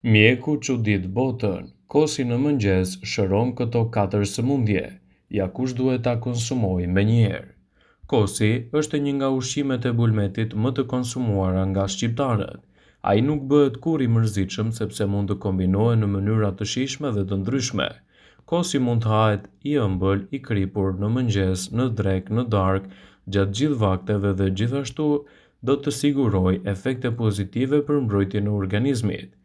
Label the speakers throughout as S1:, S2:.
S1: Mjeku çudit botën, Kosi në mëngjes shëron këto katër sëmundje, ja kush duhet ta konsumojë menjëherë. Kosi është një nga ushqimet e bulmetit më të konsumuara nga shqiptarët. Ai nuk bëhet kurrë i mërzitshëm sepse mund të kombinohet në mënyra të shijshme dhe të ndryshme. Kosi mund të hahet i ëmbël, i kripur, në mëngjes, në drekë, në darkë, gjatë gjithë vakteve dhe gjithashtu do të sigurojë efekte pozitive për mbrojtjen e organizmit.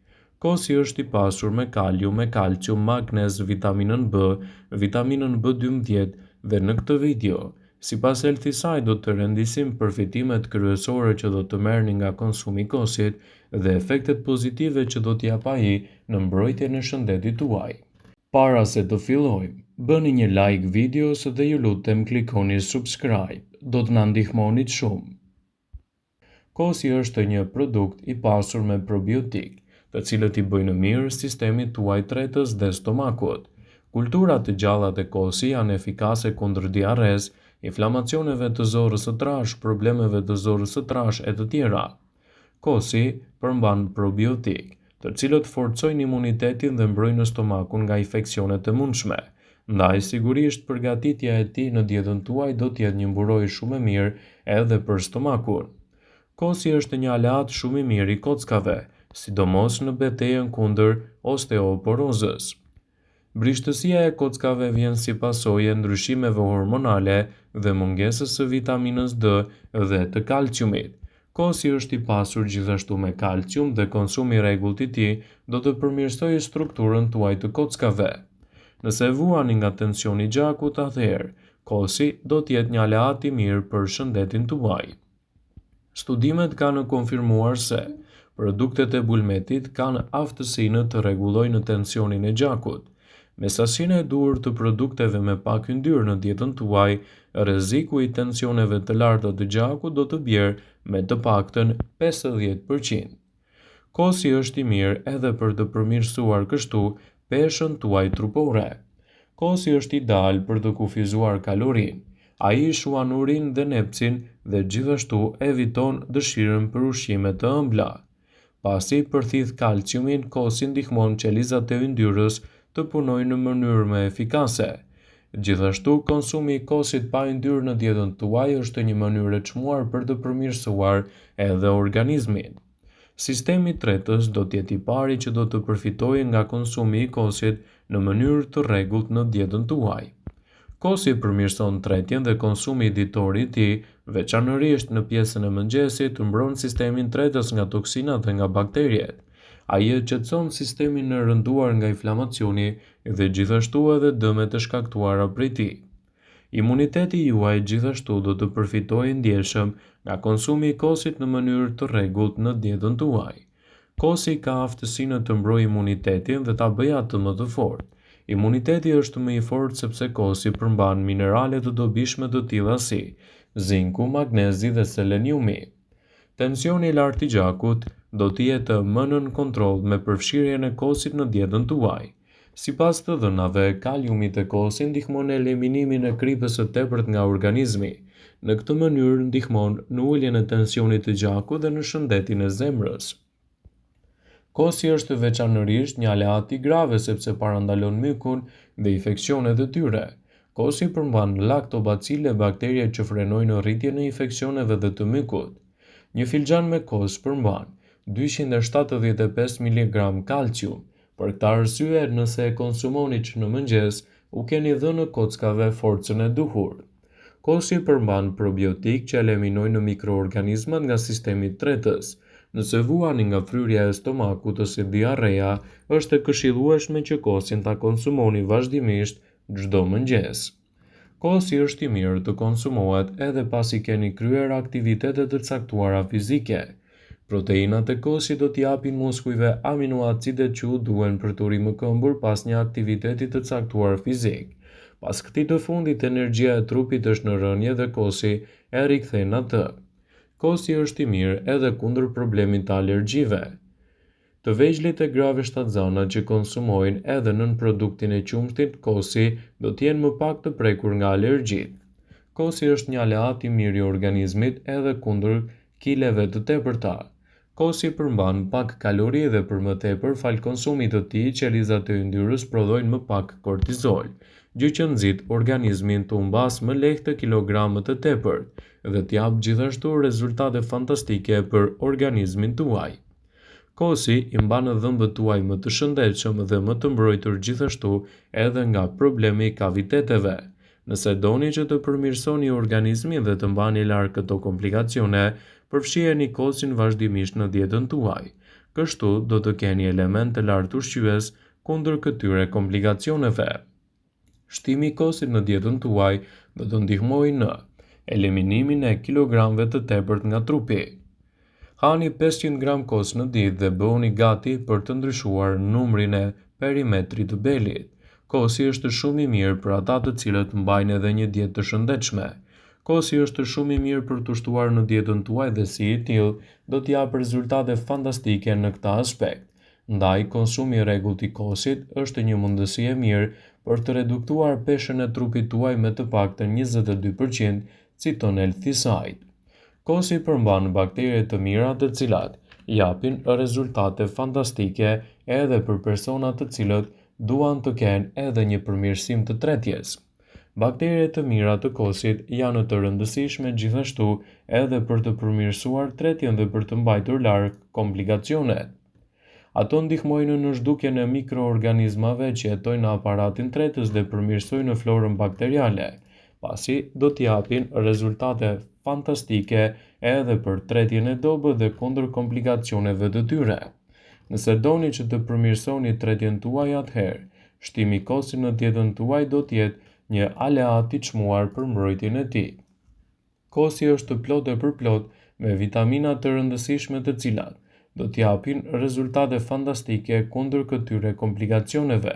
S1: Kosi është i pasur me kalium, me kalcium, magnez, vitaminën B, vitaminën B12 dhe në këtë video, sipas Healthyside do të rendisim përfitimet kryesore që do të merrni nga konsumi i kosit dhe efektet pozitive që do të japë ai në mbrojtjen e shëndetit tuaj. Para se të fillojmë, bëni një like videos dhe ju lutem klikoni subscribe, do të na ndihmonit shumë. Kosi është një produkt i pasur me probiotikë, të cilët i bëjnë mirë sistemit tuaj tretës dhe stomakut. Kulturat të gjalla te kosi janë efikase kundër diarresë, inflamacioneve të zorrës së trashë, problemeve të zorrës së trashë e të tjera. Kosi përmban probiotikë, të cilët forcojnë imunitetin dhe mbrojnë stomakun nga infeksionet e mundshme. Ndaj, sigurisht përgatitja e tij në dietën tuaj do të jetë një mburojë shumë e mirë edhe për stomakun. Kosi është një aleat shumë i mirë i kockave, sidomos në betejën kundër osteoporozës. Brishtësia e kockave vjen si pasojë e ndryshimeve hormonale dhe mungesës së vitaminës D dhe të kalciumit. Kosi është i pasur gjithashtu me kalcium dhe konsumi i rregullt i tij do të përmirësojë strukturën tuaj të kockave. Nëse vuani nga tensioni i gjakut, atëherë kosi do të jetë një aleat i mirë për shëndetin tuaj. Studimet kanë konfirmuar se produktet e bulmetit kanë aftësinë të rregullojnë tensionin e gjakut. Me sasinë e duhur të produkteve me pak yndyrë në dietën tuaj, rreziku i tensioneve të larta të gjakut do të bjerë me të paktën 50%. Kosi është i mirë edhe për të përmirësuar kështu peshën tuaj trupore. Kosi është ideal për të kufizuar kalorinë. Ai shuan urinë dhe nepsin dhe gjithashtu eviton dëshirën për ushqime të ëmbla. Pasi përthith kalciumin, kosi ndihmon qelizat e yndyrës të punojnë në mënyrë më efikase. Gjithashtu, konsumi i kosit pa yndyrë në dietën tuaj është një mënyrë e çmuar për të përmirësuar edhe organizmin. Sistemi tretës do të jetë i pari që do të përfitojë nga konsumi i kosit në mënyrë të rregullt në dietën tuaj. Kosi përmirëson tretjen dhe konsumi ditor i tij, veçanërisht në pjesën e mëngjesit, mbron sistemin tretës nga toksinat dhe nga bakteriet. Ai e qetëson sistemin e rënduar nga inflamacioni dhe gjithashtu edhe dëmet e shkaktuara prej tij. Imuniteti juaj gjithashtu do të përfitojë ndjeshëm nga konsumi i kosit në mënyrë të rregullt në dietën tuaj. Kosi ka aftësinë të mbrojë imunitetin dhe ta bëjë atë më të fortë. Imuniteti është më i fortë sepse kosi përmban minerale të dobishme të tilla si zinku, magnezi dhe seleniumi. Tensioni i lartë i gjakut do të jetë më nën kontroll me përfshirjen e kosit në dietën tuaj. Sipas të dhënave, kaliumi te kosi ndihmon në eliminimin e kripës së tepërt nga organizmi. Në këtë mënyrë ndihmon në uljen e tensionit të gjakut dhe në shëndetin e zemrës. Kosi është veçanërisht një aleat i grave sepse parandalon mykun dhe infeksionet e tyre. Kosi përmban laktobacile, bakterie që frenojnë rritjen e infeksioneve dhe të mykut. Një filxhan me kos përmban 275 mg kalcium, Për këtë arsye, nëse e konsumoni që në mëngjes, u keni dhënë kockave forcën e duhur. Kosi përmban probiotikë që eliminojnë mikroorganizmat nga sistemi tretës. Nëse vuani nga fryrja e stomakut ose diarreja, është e këshillueshme që kosin ta konsumoni vazhdimisht çdo mëngjes. Kosi është i mirë të konsumohet edhe pasi keni kryer aktivitete të caktuara fizike. Proteinat e kosit do t'i japin muskujve aminoacidet që u duhen për t'u rimëkëmbur pas një aktiviteti të caktuar fizik. Pas këtij të fundit energjia e trupit është në rënie dhe kosi e rikthen atë. Kosi është i mirë edhe kundër problemit të alergjive. Të vegjlit e grave shtatzana që konsumojnë edhe nënproduktin e qumështit, kosi, do të jenë më pak të prekur nga alergjitë. Kosi është një aleat i mirë i organizmit edhe kundër kileve të tepërta. Kosi përmban pak kalori dhe për më tepër falë konsumit të tij qelizat e yndyrës prodhojnë më pak kortizol, gjë që nxit organizmin të humbasë më lehtë kilogramë të tepërt dhe të japë gjithashtu rezultate fantastike për organizmin tuaj. Kosi i mban dhëmbët tuaj më të shëndetshëm dhe më të mbrojtur gjithashtu edhe nga problemi i kaviteteve. Nëse doni që të përmirësoni organizmin dhe të mbani larg këto komplikacione, përfshijeni kosin vazhdimisht në dietën tuaj. Kështu do të keni element të lartë ushqyes kundër këtyre komplikacioneve. Shtimi i kosit në dietën tuaj do të ndihmojë në eliminimin e kilogramëve të tepërt nga trupi. Hani 500 gram kos në ditë dhe bëhuni gati për të ndryshuar numrin e perimetrit të belit. Kosi është shumë i mirë për ata të cilët mbajnë edhe një dietë të shëndetshme. Kosi është shumë i mirë për t'u shtuar në dietën tuaj dhe si i tillë do të japë rezultate fantastike në këtë aspekt. Ndaj, konsumi i rregullt i kosit është një mundësi e mirë për të reduktuar peshën e trupit tuaj me të paktën 22%, citon Healthysite. Kosi përmban bakterie të mira të cilat japin rezultate fantastike edhe për persona të cilët duan të kenë edhe një përmirësim të tretjes. Bakteriet të mira të kosit janë të rëndësishme gjithashtu edhe për të përmirësuar tretjen dhe për të mbajtur larg komplikacionet. Ato ndihmojnë në zhdukjen e mikroorganizmave që jetojnë në aparatin tretës dhe përmirësojnë florën bakteriale, pasi do të japin rezultate fantastike edhe për tretjen e dobët dhe kundër komplikacioneve të tyre. Nëse doni që të përmirësoni tretjen tuaj atëherë, shtimi i kosit në dietën tuaj do të jetë një aleat i çmuar për mbrojtjen e tij. Kosi është plot e përplot me vitamina të rëndësishme të cilat do të japin rezultate fantastike kundër këtyre komplikacioneve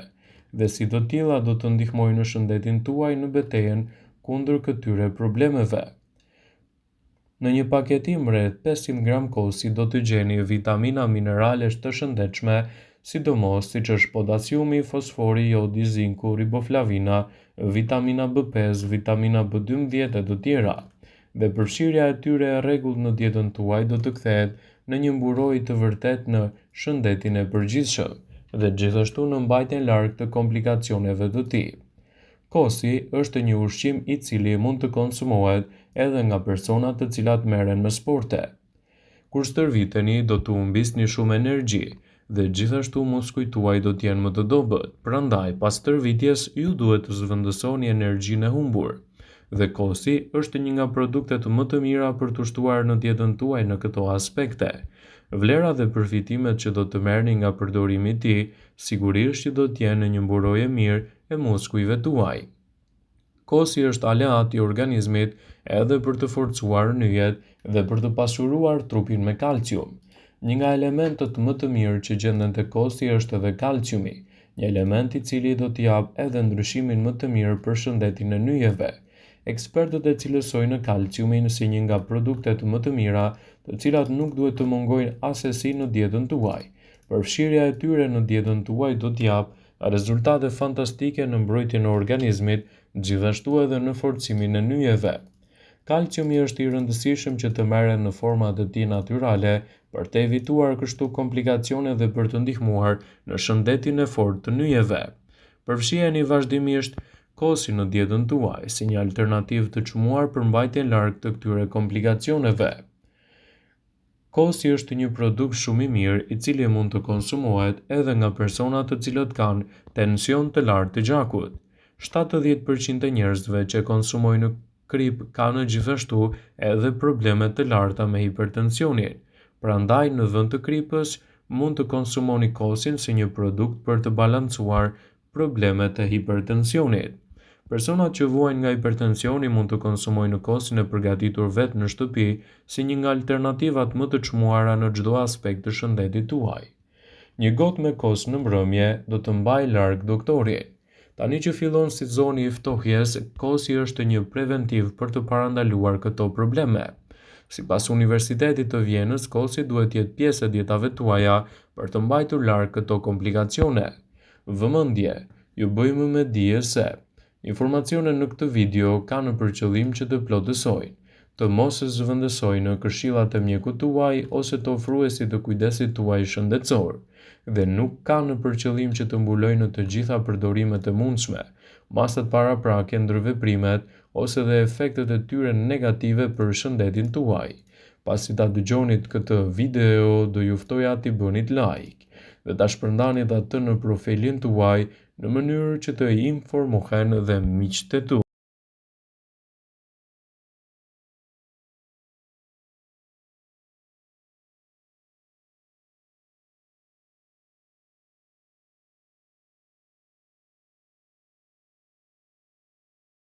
S1: dhe si të tilla do të ndihmojnë në shëndetin tuaj në betejën kundër këtyre problemeve. Në një paketim rreth 500 gram kosi do të gjeni vitamina mineralesh të shëndetshme, sidomos siç është potasiumi, fosfori, jodi, zinku, riboflavina, vitamina B5, vitamina B12 e të tjera. Dhe përfshirja e tyre e rregullt në dietën tuaj do të kthehet në një mburojë të vërtetë në shëndetin e përgjithshëm dhe gjithashtu në mbajtjen larg të komplikacioneve të tij. Kosi është një ushqim i cili mund të konsumohet edhe nga persona të cilat merren me sporte. Kur stërviteni, do të humbisni shumë energji dhe gjithashtu muskujt tuaj do të jenë më të dobët. Prandaj, pas stërvitjes, ju duhet të zëvendësoni energjinë e humbur. Dhe kosi është një nga produktet më të mira për t'u shtuar në dietën tuaj në këto aspekte. Vlera dhe përfitimet që do të merrni nga përdorimi i tij, sigurisht që do të jenë një mburojë e mirë e muskujve tuaj. Kosi është aleat i organizmit edhe për të forcuar nyjet dhe për të pasuruar trupin me kalcium. Një nga elementët më të mirë që gjenden te kosi është edhe kalciumi, një element i cili do të japë edhe ndryshimin më të mirë për shëndetin e nyjeve. Ekspertët e cilësojnë kalciumin si një nga produktet më të mira, të cilat nuk duhet të mungojnë assesi në dietën tuaj. Përfshirja e tyre në dietën tuaj do të japë Rezultate fantastike në mbrojtjen e organizmit, gjithashtu edhe në forcimin e nyjeve. Kalciumi është i rëndësishëm që të merret në format e tij natyrale për të evituar kështu komplikacione dhe për të ndihmuar në shëndetin e fortë të nyjeve. Përfshijeni vazhdimisht kosin në dietën tuaj si një alternativë të çmuar për mbajtjen larg të këtyre komplikacioneve. Kosi është një produkt shumë i mirë i cili mund të konsumohet edhe nga persona të cilët kanë tension të lartë të gjakut. 70% e njerëzve që konsumojnë kripë kanë gjithashtu edhe probleme të larta me hipertensionin. Prandaj në vend të kripës mund të konsumoni kosin si një produkt për të balancuar problemet e hipertensionit. Personat që vuajnë nga hipertensioni mund të konsumojnë kosin e përgatitur vetë në shtëpi si një nga alternativat më të çmuara në çdo aspekt të shëndetit tuaj. Një gotë me kos në mbrëmje do të mbajë larg doktorin. Tani që fillon sezoni i ftohjes, kosi është një preventiv për të parandaluar këto probleme. Sipas Universitetit të Vjenës, kosi duhet të jetë pjesë e dietave tuaja për të mbajtur larg këto komplikacione. Vëmendje! Ju bëjmë me dije se informacionet në këtë video kanë për qëllim që të plotësojnë. të mos zëvendësojnë këshillat e mjekut tuaj ose të ofruesit të kujdesit tuaj shëndetësor dhe nuk kanë për qëllim që të mbulojnë të gjitha përdorimet e mundshme, masat paraprake, ndërveprimet ose dhe efektet e tyre negative për shëndetin tuaj. Pasi ta dëgjonit këtë video, do ju ftoja t'i bënit like dhe ta shpërndanit atë në profilin tuaj në mënyrë që të informohen dhe miqtë e tu.